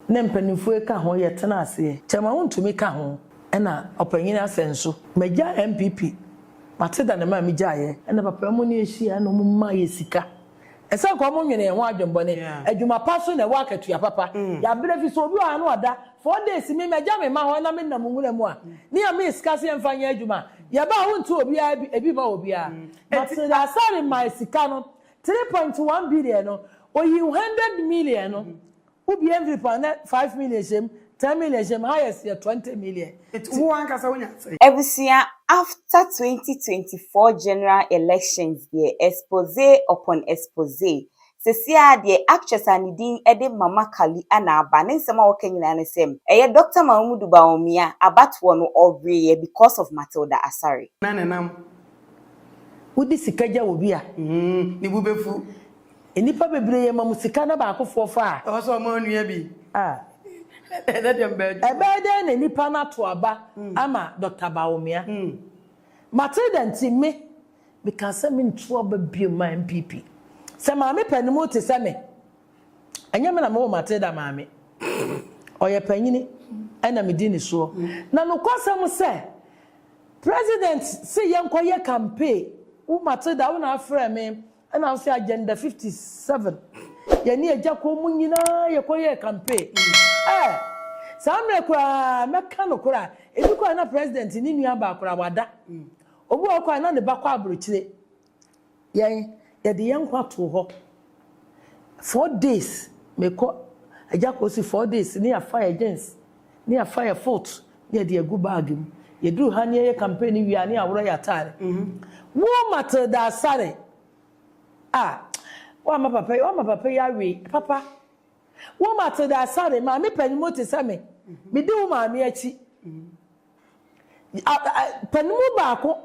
Ne mpanimfoɔ ka ho yɛtena aseɛ. Chairman Wontumi ka ho ɛna ɔpanyin asɛ nso. Magya NPP mate da ne ma megyaeɛ ɛna papa mu ne ahyia na ɔmo ma yɛ sika. Ɛsɛ nka ɔmo nwene yɛn ho adwembɔne. Adwuma pa so na ɛwɔ akatua papa. Yɛabrɛ fi so obi wɔ ha no ɔda 4 days mi magya me ma hɔ na me nam nwura mu a ne yɛ me sika se yɛmfa nyɛ adwuma. Yɛba a wontu obiara bi ebi ma obiara. Matilda Asare ma sika no 3.1 billion no, oyi 100 million no, wobi envelope a na 5 million hyɛm, 10 million hyɛm, highest yɛ 20 million. Wo ankasa wonya sɛ Abusua, after 2024 general elections deɛ, expose upon expose. Seesei a deɛ, actress a ne din de Mama Kali ana aba ne nsɛm a wɔka nyinaa ne sɛ ɛyɛ Dr. Mahamudu Bawumia abatoɔ no ɔweeɛ because of Matilda Asare. Na ne nam Wodi sika gya obi a ne bu bɛfu. Nnipa bebree yɛ ma mu sika na baakofoɔ fa ɛwɔ sɛ ɔma onua bi a ɛnɛ deɛ mbɛ ɛbɛyɛ dɛn na nipa no ato aba ama Dr. Bawumia? Matilda nti me meka sɛ mento aba bio ma NPP. Sɛ maame panimu te sɛ me, ɛnyɛ me na mewɔ Matilda maame, ɔyɛ panyini ɛna medi ne soɔ. Na nokwasɛm sɛ president sɛ yɛnkɔyɛ campaign, wo Matilda wo na afrɛ me ɛna wo sɛ Agenda 57 yɛne agya kɔn mu nyinaa yɛkɔyɛ campaign. Saa mmerɛ koraa mɛka no koraa, ebi koraa na president ne nua baa koraa wada, obi wɔ koraa na ne ba kɔ aburokyire. Yɛn yɛde yɛn nkwa to hɔ 4 days mekɔ agya kɔ si 4 days ne yɛafa yɛ jeans ne yɛafa yɛ foot ne yɛde agu bag mu. Yɛduru ha ne yɛyɛ campaign wie a ne yɛaworɔ yɛ ataare. Wo Matilda Asare a wama papa yi, wama papa yi awe papa. Wo Matilda Asare maame panimu te sɛ me, medi wo maame akyi. Panimu baako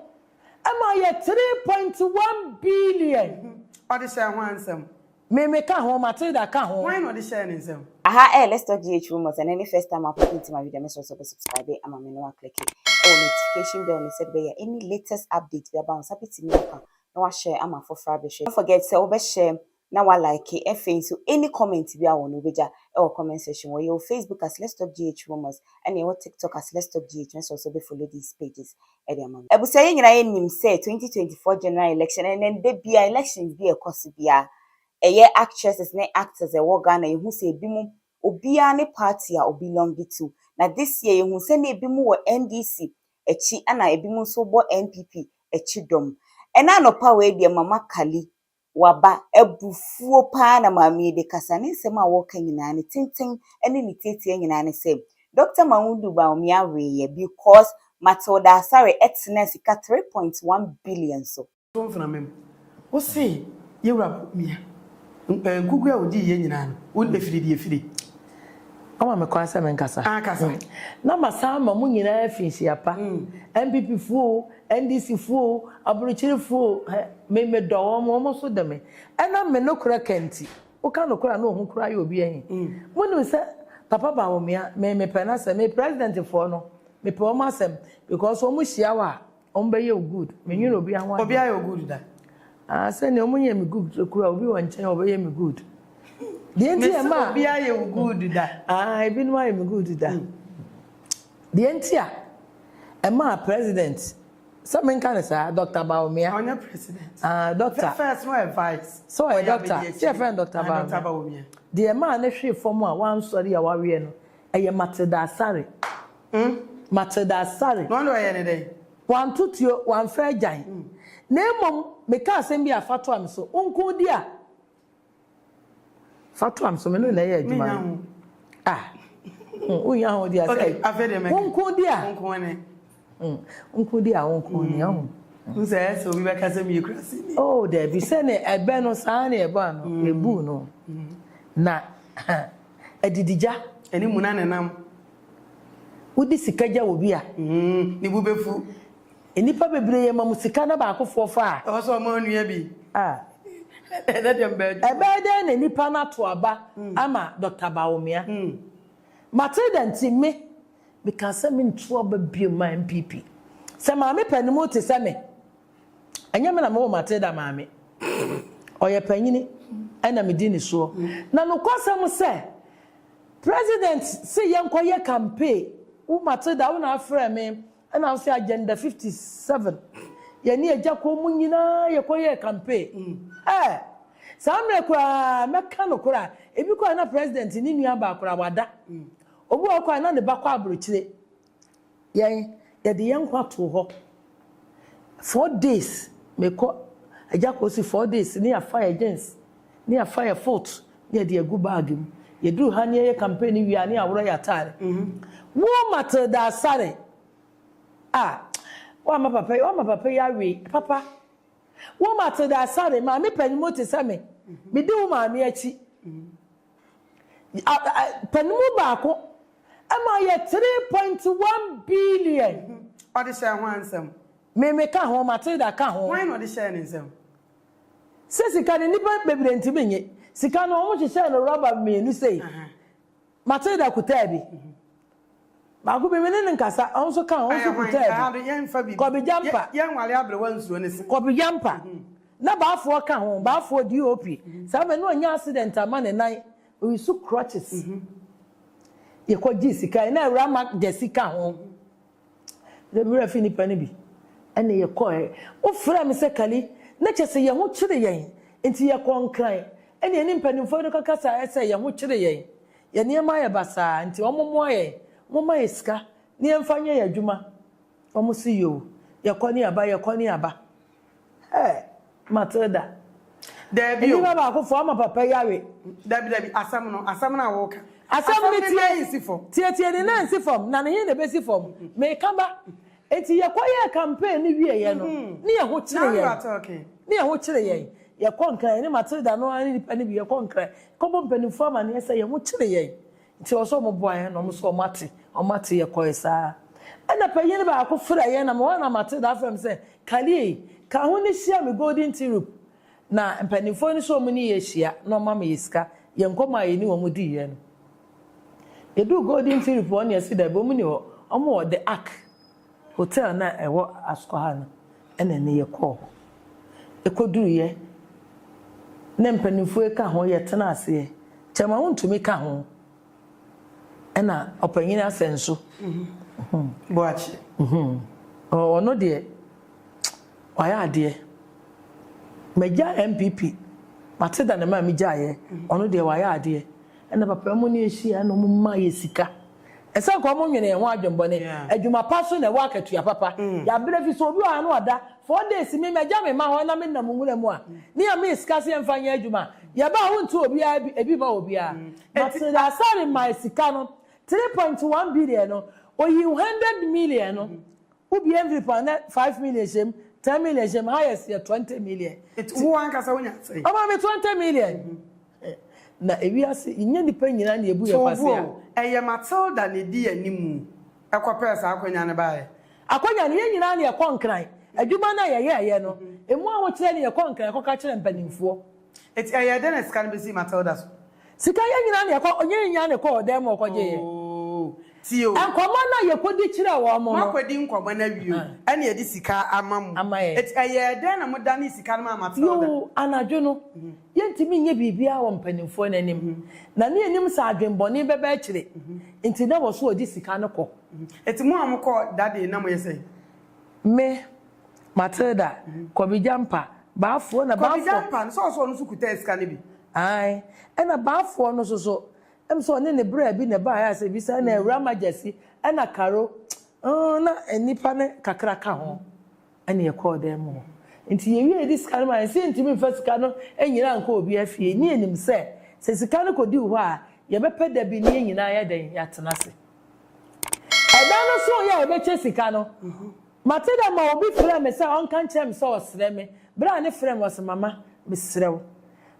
ɛma yɛ 3.1 billion. Ɔde hyɛ ho ansɛm. Meme ka ho, Matilda ka ho. Wɔn na ɔde hyɛ ne nsɛm. Aha Let's Talk GH Rumors, and any first time apɔ into my video, make sure to subscribe ama me na wa click ɛwɔ notification bell no sɛ bɛyɛ any latest update bi aba wo nsa bɛtumi aka na wa share ama foforɔ abɛhwɛ. Don't forget sɛ wobɛshare na wa like. Afei nso any comment bi a wɔ no wobɛgya ɛwɔ comment section. Wɔ yɛwɔ Facebook as Let's Talk GH Rumors, ɛna yɛwɔ TikTok as Let's Talk GH. Nso also bɛ these pages ɛde ama me. Abusua, yɛn nyinaa yɛnim sɛ 2024 general election, ɛnɛ da bia elections bi ɛkɔ so bia, ɛyɛ actresses ne actors ɛwɔ Ghana, yɛhu sɛ ebi mu obiara ne party a ɔbelong to. Na this year yɛhu sɛ na ebi mu wɔ NDC akyi, ɛna ebi mu nso bɔ NPP akyi dɔm. Ɛna anɔpa wei deɛ, Mama Kali waba abufuo paa na maame yi de kasa. Ne nsɛm a wɔreka nyinaa, ne tenten ne ne tietie nyinaa ne sɛ Dr. Mahamudu Bawumia weeɛ because Matilda Asare ɛtena sika 3.1 billion so. So mframa mu wo se yɛwura mia nkuku a wodi yɛ nyinaa no wo efiri deɛ efiri. Ɔma me kwan sɛ menkasa. Akasa. Na masan ma mo nyinaa afi nhyia pa. NPP foɔ o, NDC foɔ o, aburokyire foɔ o, me medɔ wɔn, wɔn nso dɔ me. Ɛna me no kora kɛnti woka no kora na ohun kora yɛ obi ahi. Mo nim sɛ papa Bawumia, me mepɛ na sɛ me president foɔ no, mepɛ wɔn asɛm because wɔn hyia wɔ a wɔn bɛyɛ o good. Me nwene obi ho. Obi ayɛ o good da. Ah, sɛnea wɔn yɛ me good kura, obi wɔ nkyɛn a ɔbɛyɛ me good deɛ nti mesi ɛma obi ayɛ o good da. Ah, ebinom ayɛ me good da. Deɛ nti a ɛmaa president sɛ menka ne saa Dr. Bawumia. Ɔnyɛ president. Ah, doctor. First no yɛ vice. Sɛ ɔyɛ Ɔyɛ doctor. abɛdi Sɛ yɛfrɛ no Dr. Ah, Dr. Bawumia. Bawumia. Deɛ ɛmaa ne hwee fam a wansɔre a waweɛ no ɛyɛ Matilda Asare. Matilda Asare. Na ɔno ɔyɛ ne dɛn? Wanto tuo, wamfa agyan, na mmom meka asɛm bi a fa to am so nko di a fa to am so me no na ɛyɛ adwuma Menya no ho. Ah, wonya ho di a Okay, sɛ afei deɛ mɛka. nko di a nko ne. Nko di a nko ni ɔho. Nsɛ ɛsɛ obi bɛka sɛ meyɛ kura se ni. Oh, dabi, sɛ ne ɛbɛ no saa ne ɛbɔ ano ebu no na adidigya. Ɛne mu na ne nam. Wodi sika gya wɔ bi a Ne bu bɛfu. Nnipa bebree yɛ ma mu sika na baakofoɔ fa ɛwɔ sɛ ɔma onua bi a ah ɛnɛ deɛ mbɛ ɛbɛyɛ dɛn na nipa no ato aba ama Dr. Bawumia? Matilda nti me meka sɛ mento aba bio ma NPP. Sɛ maame panimu te sɛ me, ɛnyɛ me na mewɔ Matilda maame, ɔyɛ panyini ɛna medi ne soɔ. Na nokwasɛm sɛ President se yɛnkɔ yɛ campaign, wo Matilda wo na afrɛ me ɛna wo se agenda 57 yɛne agya kɔn mu nyinaa yɛkɔ yɛɛ campaign. Ɛɛ saa mmerɛ koraa mɛka no koraa ebi koraa na president ne nua baa koraa wada. Obi wɔ hɔ koraa na ne ba kɔ abrokyire. Yɛn, yɛde yɛn nkwa too hɔ. 4 days, mekɔ Agya Kosi 4 days ne yɛafa yɛ jeans, ne yɛafa yɛ foot, ne yɛde agu bag mu. Yɛduru ha ne yɛyɛ campaign no wie a, ne yɛaworɔ yɛ ataare. Wo Matilda Asare a, woama papa yi, woama papa yi awe papa. Wo Matilda Asare, maame panin te sɛ me, medi wo maame akyi. Panimu baako ɛma yɛ 3.1 billion. Ɔde hyɛ ho ansɛm. Mímí ka ho, Matilda ka ho. Wɔn na ɔde hyɛ ne nsɛm? Sɛ sika no nipa bebree ntumi nye sika no, wɔn hyehyɛ no rɔba mmienu sei. Matilda kutaa bi baako bi, mi ne ne nkasa, ɔno nso ka ho, ɔno nso kutaa bi. Kɔbi Jampa. Yɛn nwale aberewa nsuo ne se. Kɔbi Jampa na baafoɔ ka ho, baafoɔ DOP saa mɛ no ɔnya accident ama ne nan oyi so crutches. Yɛkɔ gye sika yi na awura ma gye sika ho de mmerɛ fi nipa no bi ɛna yɛkɔɛ. Wofrɛ me sɛ Kali na kyɛ sɛ yɛn ho kyerɛ yɛn, nti yɛkɔ Nkran ɛna yɛne mpanimfoɔ no kɔkasa sɛ yɛn ho kyerɛ yɛn, yɛn nneɛma ayɛ basaa, nti wɔn mmoa yɛn, wɔn ma yɛ sika ne yɛmfa nyɛ yɛn adwuma. Wɔn si yoo, yɛkɔ ne aba, yɛkɔ ne aba. Ɛɛ Matilda. Daabi o. Nipa baako fo ama papa yawe. Dabi, dabi, asɛm no, asɛm no a wɔka. Asɛm no tie. Nan nsi fam. Tietie, ne nan nsi fam na ne hin na ebesi fam. Meka ba eti yɛkɔ yɛ campaign ne wie yɛ no ne yɛn ho kyerɛ yɛn, ne yɛn ho kyerɛ yɛn. Yɛkɔ Nkran ne Matilda no ne nipa ne bi yɛkɔ Nkran kɔbɔ mpanimfoɔ amaneɛ sɛ yɛn ho kyerɛ yɛn, nti ɔsɛ ɔmo boa yɛn, na ɔmo sɛ ɔmo ate, ɔmo ate. Yɛkɔ yɛ saa ɛna panyin baako frɛ yɛn na mo hɔ na Matilda afrɛ mi sɛ Kalie ka ho ne hyia mi Golden Tulip na mpanimfoɔ no sɛ ɔmo ne yɛ hyia na ɔmo ama yɛ sika. Yɛn nkɔmɔ a yɛni wɔn di yɛ no, yɛdu Golden Tulip hɔ ne yɛsi dɛbi, ɔmo ni hɔ, ɔmo wɔ The Ark Hotel na ɛwɔ Asokɔ ha no. Ɛna ne yɛkɔɔ hɔ, ɛkɔduru yɛ ne mpanimfoɔ ka ho, yɛtena aseɛ kyɛnma wontumi ka ho, ɛna ɔpanyin asɛ nso. Boakye. Ɔno deɛ wayɛ adeɛ. Magya NPP, mate da ne ma mi gyaeɛ. Ɔno deɛ wayɛ adeɛ. Ɛna papa mu ne ahyia ɛna ɔmo ma yɛ sika. Ɛsɛ nka ɔmo nwene yɛn ho adwembɔne. Adwuma pa so na ɛwɔ akatua papa. Yɛabrɛ fi so obi wɔ ha no ɔda 4 days mi mɛgya me ma hɔ na me nam nwura mu a ne yɛ me sika se yɛmfa nyɛ adwuma. Yɛba a wontu obiara bi ebi ma obiara. Matilda Asare ma sika no 3.1 billion no, oyi 100 million no, wobi envelope a na 5 million hyɛ mu, 10 million hyɛ mu, highest yɛ 20 million. Wo ankasa wonya sɛn? Ɔma mi 20 million. Na ewiase nyɛ nipa nyinaa na ebu yɛ kwasea. Ɛyɛ Matilda na edi anim ɛkɔpɛɛ saa akonnwa no baeɛ? Akonnwa no, yɛn nyinaa na yɛkɔ Nkran. Adwuma no a yɛyɛɛyɛ no emu ahokyerɛ ne yɛkɔ Nkran yɛkɔka kyerɛ mpanimfoɔ. Eti ɛyɛ dɛn na sika no bɛsi Matilda so? Sika yɛn nyinaa na yɛkɔ, ɔnyɛ yɛn nyinaa na yɛkɔ ɔdan mu ɔkɔgye yɛ. Tie o. Nkɔmɔ no a yɛkɔdi kyerɛ wɔn mo no. Moakɔdi nkɔmɔ no awie o, ɛne yɛde sika ama mo. Ama yɛn. Eti ɛyɛ dɛn na modane sika no ma Matilda? Yoo, anadwo no yɛntumi nyɛ biribiara wɔ mpanimfoɔ no anim na ne anim sɛ adwenbɔne bɛbɛ akyire, nti na wɔ so ɔde sika no kɔ. Eti mo a mokɔ dade na moyɛ sɛ? Me, Matilda, Kɔbi Jampa, baafoɔ na Kɔbi baafoɔ. Jampa no sɛ ɔsɛ ɔno nso kuta sika no bi. Ae, ɛna baafoɔ no nso so sɛ ɔne ne berɛ bi na ɛbaeɛ a sɛ bisa na awura magyasi ɛna karo na nnipa ne kakra ka ho ɛna yɛkɔɔ dan mu hɔ. Nti yɛwie de sika no ma yɛn sɛ yɛntumi mfa sika no nyinaa nkɔ obi afie ne yɛnim sɛ sika no kɔdi hɔ a yɛbɛpɛ da bi ne yɛn nyinaa yɛ dɛn yɛatena ase. Ɛda no so yɛ a yɛbɛkyɛ sika no, Matilda ma obi frɛ me sɛ ɔnka nkyerɛ me sɛ ɔsrɛ me. Berɛ a ne frɛ me, ɔsɛ, "Mama, mesrɛ wo,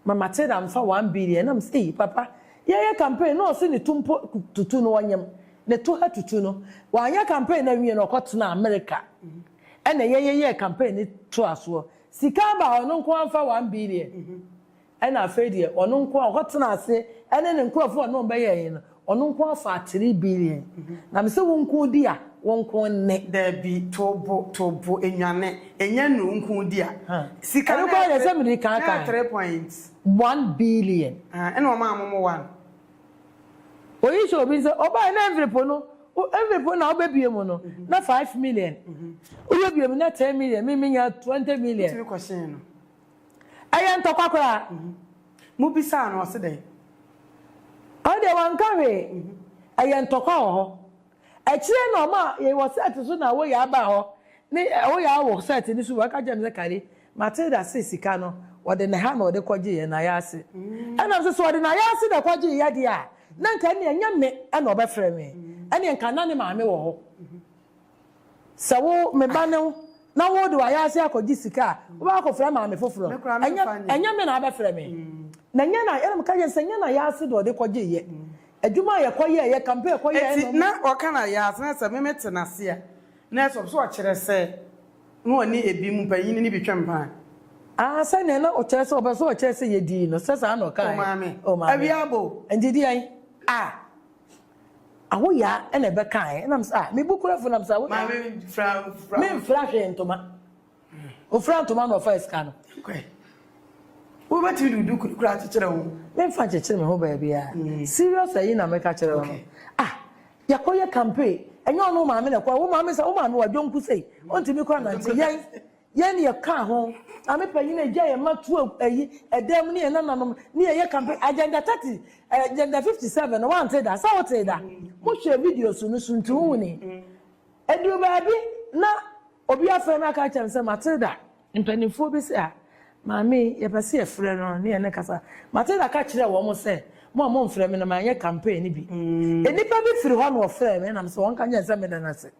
ma Matilda mfa 1 billion." Na mesɛ, "Eyi papa, yɛyɛ campaign na ɔse ne to mpo tutu no, ɔnyam ne to ha tutu no." Wanyɛ campaign na wie no ɔkɔtena America, ɛna yɛyɛyɛ campaign ne to asoɔ sika aba, ɔno nko amfa 1 billion. Ɛna afei deɛ ɔno nko a ɔkɔtena ase ɛne ne nkurɔfoɔ a ɔno bɛyɛ yi no, ɔno nko afa 3 billion. Na mesɛ wo nko di a wo nko nne. Dabi, tobo tobo enwane enya nu nko di a sika. Ɛno koraa deɛ sɛ mede kan kan. 3 point 1 billion. Ah, ɛna ɔma amomo one. Oyi hyɛ obi nsa, ɔbae na envelope no, envelope na wobɛbie mu no, na 5 million. Wobɛbie mu na 10 million, me menya 20 million. Wotumi kɔhyɛn no. Ɛyɛ ntɔkwa koraa. Mobisaa no, ɔse dɛn? Ɔno deɛ wanka hwee. Ɛyɛ ntɔkwa wɔ hɔ. Akyire na ɔma yɛwɔ set so na woyɛ aba hɔ ne woyɛ awɔ set no so, wɔka kyerɛ me sɛ kare Matilda se sika no wɔde ne ha na ɔde kɔgye yɛ n'ayɛ ase. Ɛnam sɛ ɔde n'ayɛ ase na ɛkɔgye yɛ deɛ a, na nka ɛne ɛnyɛ me ɛna ɔbɛfrɛ me. Ɛne nka na ne maame wɔ hɔ. Sɛ wo me ba ne wo na wo de wayɛ ase akɔgye sika a, wobɛ akɔfrɛ maame foforɔ. Me koraa memfa Ɛnyɛ nyɛ. Ɛnyɛ me na abɛfrɛ me. Na ɛnyɛ na ɛna meka kyerɛ sɛ ɛnyɛ na yɛ ase de ɔde kɔgye yɛ. Adwuma a yɛkɔyɛ yɛ campaign kɔyɛ. Eti na ɔka na yɛ ase na sɛ meme te n'ase a, na ɛsɛ so ɔkyerɛ sɛ na ɔne ebi mu panyin ne bi twɛm paa. Ah, sɛnea na ɔkyerɛ sɛ ɔpɛ sɛ ɔkyerɛ sɛ yɛdii no sɛ saa na ɔkae. O maame. O maame. Awia abo. Nti deɛn? A. Awoyaa ɛna ɛbɛkae ɛnam sɛ ah, mebu kurafo nam sɛ awoyaa. Maame fra fra. Memfra hwee ntoma. Ofura ntoma na ɔfa sika no. Okay. Wobɛtumi de wo duku kura akyekyere wo. Memfa nkyekyere me ho baabiara. Serious ayi na meka kyerɛ wo no. Ah, yɛkɔyɛ campaign. Ɛnyɛ ɔno wo maame na ɛkɔ. Wo maame sɛ wo maame wɔ dwonku sei. Ɔntumi kɔ nante. Yɛn ne yɛka ho. Maame panyin a egya yɛn ma tu ayi ɛdan mu ne yɛn nananom ne yɛyɛ campaign. Agenda 30, agenda 57 no wante da. Sɛ wote da. Mohwɛ videos no so nti wohu ni. Eduru baabi na obi afrɛ me aka kyerɛ me sɛ Matilda, mpanimfoɔ bi sɛ a maame yɛpɛ sɛ yɛfrɛ no ne yɛne kasa. Matilda ka kyerɛ wɔn sɛ mo a momfrɛ me no manyɛ campaign no bi. Nnipa bi firi hɔ na ɔfrɛ me nam sɛ wɔn ka nyɛ sɛ meda no ase.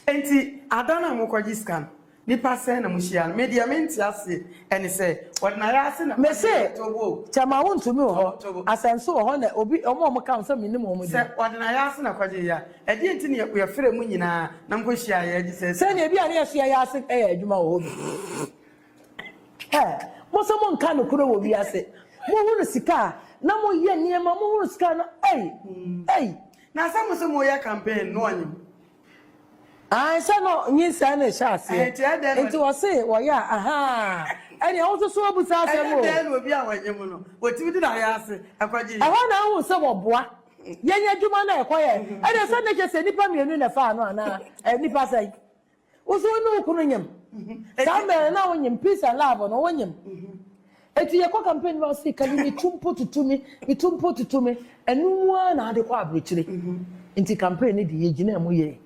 Enti ada no a mokɔgye sika no, nipa sɛn na mohyia no? Me deɛ mente ase ɛne sɛ wɔde n'ayɛ ase na Me se tobo. Kyɛma wontumi wɔ Tobo. hɔ, asɛnso wɔ hɔ na obi ɔmo a ɔmo ka ho sɛ menim wɔn din. Sɛ wɔde n'ayɛ ase na kɔgye yɛ a, ɛdeɛ nti ne yɛfrɛ mu nyinaa na mokɔhyia yɛ agye sɛ sɛnea ebi a ne yɛso yɛyɛ ase ɛyɛ adwuma wɔ hɔ bi. Ɛ mo sɛ mo nka nokorɛ wɔ wiase. Mohunu sika a na moyɛ nneɛma, mohunu sika na ei ei. Na sɛ mo sɛ moyɛ campaign no ɔnyem. Ayi sɛ no nyinsɛn na ɛhyɛ aseɛ. Ɛnti ɛdɛn na Nti wɔse wɔyɛ a aha ɛnea wo nso so abusa asɛm ɛyɛ o. dɛn na obi a wɔnyem no wɔtumi de n'ayɛ ase ɛkɔgye yɛ? Ɛhɔ na ahu sɛ wɔboa yɛnyɛ adwuma no a ɛkɔyɛ ɛdeɛ sɛ ne kyɛ sɛ nnipa mmienu na ɛfaa no anaa nnipa sɛn. Wo so wo ne wo kunu nyim. Saa mmerɛ na wonyim peace and love no wonyim. Eti yɛkɔ campaign ma ɔse kali me tu mpo tutu me, me tu mpo tutu me. Ɛno mu ara na ade kɔ aburokyire. Nti campaign no de yɛgyina mu yie.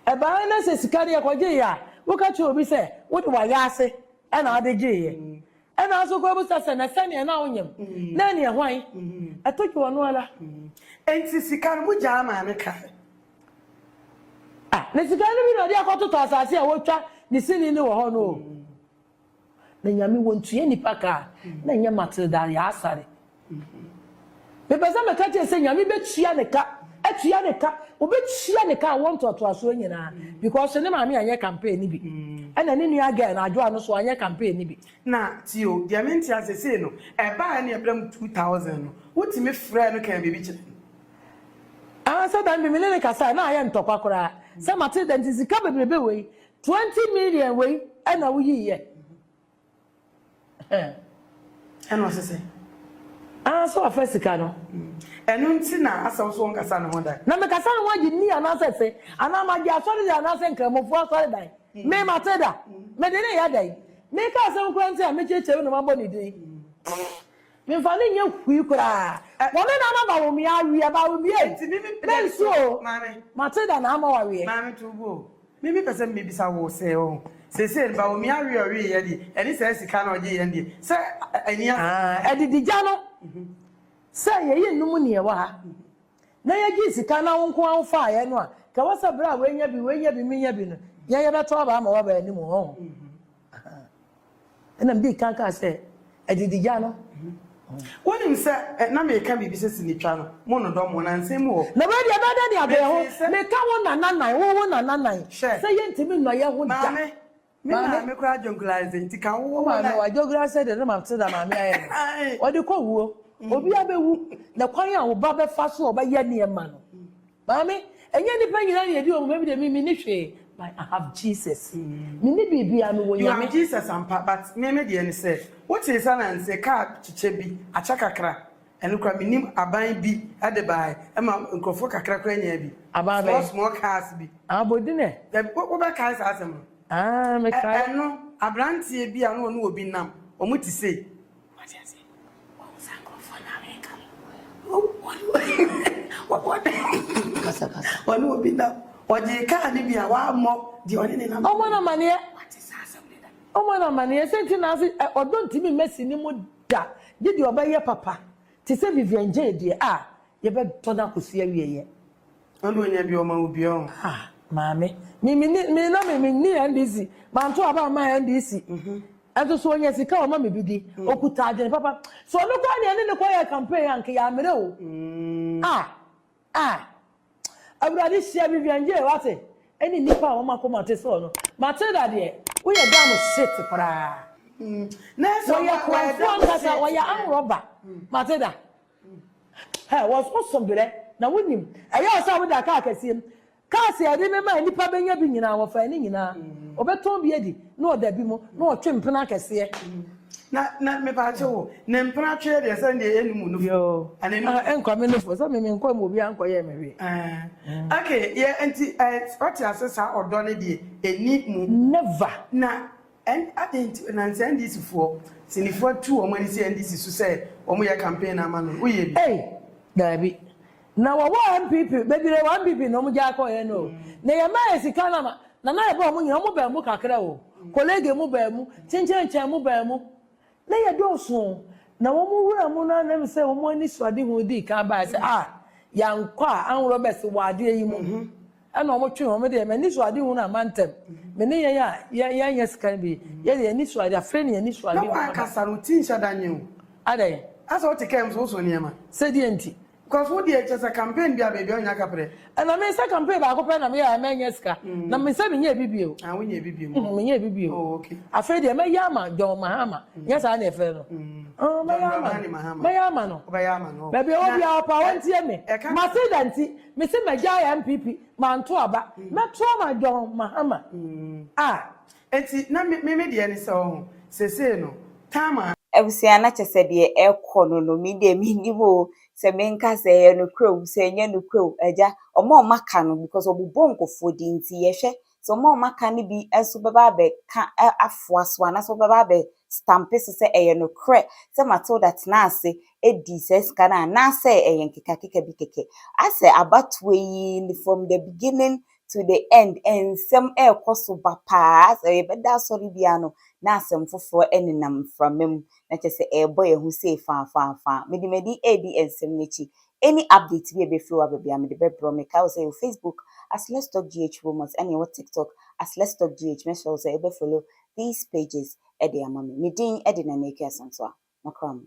Ɛbaa na sɛ sika no yɛkɔgye yɛ a, woka kyerɛ obi sɛ wode wayɛ ase ɛna ade gyeeɛ. Ɛna nso kɔ ebusa sɛ na sɛnea na wonyim na ɛneɛ hwan? Ɛto dwe ɔno ara. Enti sika no mogyaa maame kae? Ah, ne sika no bi na ɔde akɔtotɔ asase a wɔtwa ne sini no wɔ hɔ no o. Na Nyame wɔntua nipa ka a, na ɛnyɛ Matilda yɛ asare. Mepɛ sɛ meka kyerɛ sɛ Nyame bɛtua ne ka, atua ne ka, wɔbɛtua ne ka a wɔn ntoatoasoɔ nyinaa because ne maame anyɛ campaign no bi. Ɛna ne nua girl no Adwoa no so anyɛ campaign no bi. Na tio deɛ mente ase sei no, ɛbaa ne ɛbrɛ mu 2000 no, wotumi frɛ no kan biribi kyerɛ no? Ah, sɛ dan bi me ne ne kasa na ayɛ ntɔkwa koraa. Sɛ Matilda nti sika bebrebe wei, 20 million wei ɛna woyiiɛ. Ɛna ɔse sɛ? Ah, sɛ wafa sika no. Ɛno nti na asɛ wo so wɔnkasa ne ho da. Na mekasa ne ho agye ni anaasɛ se, anaa magye asɔredan anaasɛ nkramofoɔ asɔredan. Me Matilda, mede ne yɛ dɛn? Meka asɛm koraa nti a mekyerɛkyerɛ mu na mabɔ ne din. Memfa ne nyɛ hui koraa. Wɔne nana Bawumia aweɛ, Bawumia yi. Enti mimi Mensu o. Maame. Matilda na ama waweɛ. Maame to bo o. Mimi pɛ sɛ mebisa wo sɛ o. Seesei no Bawumia aweɛ a ɔweeɛ deɛ, ɛne saa sika no a ɔgyeeɛ no deɛ, sɛ ani asɛ. Ah, adidigya no, sɛ yɛyi nnum nea ɛwɔ ha, na yɛgye sika na wo nko ara wofaeɛ no a, ka wɔ sɛ berɛ a wei nya bi, wei nya bi, me nya bi no, yɛn yɛbɛtɔ aba ama woaba anim hɔ. Ɛna mede kan kaa sɛ adidigya no. Wonim sɛ na meka biribi sɛ sinitwa no, mo nnodɔ mo na nsɛm mu hɔ. Na wei deɛ ɛbɛyɛ dɛ de abɛn ho. Meka wo nana nan, wo wo nana nan. Hwɛ. Sɛ yɛntumi nnɔ yɛn ho da. Maame, me maame koraa jonglise nti ka wo wo maame wa jonglise de ne maame te da maame ayɛ no. Ɔde kɔ wuo. Obi abɛwu na kwan a wo ba bɛfa so a ɔbɛyɛ nneɛma no. Maame, ɛnyɛ nnipa nyinaa na yɛdi wɔn mu, me deɛ me menni hwee, but I have Jesus. Menni biribiara, mewɔ You have Nyame. Jesus ampa, but me me deɛ ne sɛ, wotee sɛ nanse kaa kyekyɛ bi, akyɛ kakra. Ɛno koraa mennim aban bi de baeɛ ɛma nkurɔfoɔ kakra koraa nyaa bi. Aban Small bɛn? small cars bi. Ah, Bodine. Dabi, wobɛkae saa asɛm no? Ah, mekae. Ɛno, aberanteɛ bi a na ɔne obi nam, wɔn te sei. Wate aseɛ? Wahu saa nkurɔfoɔ no a meka no? Kasa, kasa. Ɔne obi nam, ɔgyee kaa no bi a wammɔ deɛ ɔne ne nam. Ɔmmɔ no amaneɛ. Wate saa asɛm no da? Ɔmmɔ no amaneɛ. Sɛ nti na ase, ɔdɔ ntumi mma sini mu da, gye deɛ ɔbɛyɛ papa. Te sɛ Vivian Jay deɛ a, yɛbɛdɔ no akɔsi awieɛ. Ɔne onya bi ɔma wo bi ɔn. Ah maame, me me ni me na me me ni NDC, manto aba amma NDC. Ɛnso so onya sika ɔma me bi di, okuta adwene papa. So ɔno koraa na yɛne no kɔyɛɛ campaign a nka yɛammrɛ o. Ah ah Awurade hyia Vivian Jay wate, ɛne nnipa a wɔn akoma te sɛ ɔno. Matilda deɛ, woyɛ damn shit koraa. Wɔyɛ korɔmfoɔ ankasa, wɔyɛ arm robber. Matilda. Hɛ, wɔ woso berɛ, na wonim. Ɛyɛ wo sɛ woda kaa kɛseɛ mu. Cars a yɛde mema a nnipa bɛnya bi nyinaa, wɔfa ne nyinaa. Wɔbɛtɔn bi adi, na wɔda bi mu, na wɔtwe mpena akɛseɛ. Na, na mepaakyɛw o, ne mpena tweɛ deɛ sɛ deɛ ɛnum wo nufu. Yoo, Anaa ɛnum ah, ɛnkɔ me nufu, sɛ me menkɔ mu obiara nkɔyɛɛ me hwee. Eh, okay, yɛ, nti, eh, wate ase saa ɔdɔ no deɛ, ɛnni mu. Never. Na Ɛn adɛn nti na nsɛ NDC foɔ sinifoɔ atu wɔn ani si NDC so sɛ wɔn yɛ campaign ama no woyɛ bi? Ei daabi na wɔwɔ NPP bebree wɔ NPP na wɔn gyaa kɔɔyɛ no o na yɛ maa yɛ sika no ama na na yɛ bɔ wɔn nyinaa wɔn baa mu kakra o kolege mu baa mu kyenkyenkyen mu baa mu na yɛ dɔɔso na wɔn wura mu no anam sɛ wɔn ani so ade ho dii kan baa sɛ ah yankɔ a anworɔ bɛse wɔ adeɛ yi mu. Ɛna wɔn twe wɔn deɛ m'ani so ade hunu ama ntɛm me ne yɛn a yɛ yɛnyɛ sika no bi yɛ deɛ ani so ade afei ne ani so ade Na hunu aba. wankasa no wo ti nhyɛ da nye o. Adɛn? Asɛ wote kaa mu so woso nneɛma. Sɛ deɛ nti? Because wo deɛ kyɛsɛ campaign bi a baabi a wonya kaprɛ. Ɛna me sɛ campaign baako pɛ na meyɛ a mɛnyɛ sika na me sɛ menyɛɛ bi bio. Ah wonyɛɛ bi bio. Menyɛɛ bi bio. Oh okay. Afei deɛ mɛyɛ ama John Mahama nyɛ saa na yɛfrɛ no. Oh mɛyɛ John ama Dramani no Mahama. mɛyɛ ama no. Wobɛyɛ ama no. Baabi a ɔwɔ biara ɔpɛ a ɔntie me. Ɛka. Matilda nti Mese magyae NPP manto aba mɛto ama John Mahama ah. Enti na me me deɛ ne sɛ ɔho sesei no time a. Abusua na kyɛsɛ deɛ ɛkɔ no no me deɛ mennim oo sɛ menka sɛ ɛyɛ nokorɛ oo sɛ ɛnyɛ nokorɛ oo agya ɔmo a ɔmo aka no because ɔbobɔ nkorɔfoɔ din nti yɛhwɛ sɛ ɔmo a ɔmo aka no bi nso bɛba abɛka afoa so anaasɛ wɔbɛba abɛ stampe so sɛ ɛyɛ nokorɛ sɛ Matilda tenaa ase dii saa sika no anaasɛ ɛyɛ nkekakeka bi kɛkɛ. Asɛ abatoɔ yi from the beginning to the end nsɛm ɛrekɔ so ba paa asɛ yɛbɛda asɔre biara no na asɛm foforɔ nenam mframa mu na kyerɛ sɛ ɛrebɔ yɛn ho sei faafaafaa. Mede m'ani redi nsɛm no akyi. Any update bi a ɛbɛfiri hɔ aba biara mede bɛbrɛ wo. Mekae wo sɛ yɛwɔ Facebook as Let's Talk GH Rumors ɛne yɛwɔ TikTok as Let's Talk GH. Mɛsrɛ wo sɛ wobɛfollow these pages de ama me. Me din de Nana Akua Asantewaa. Makra mo.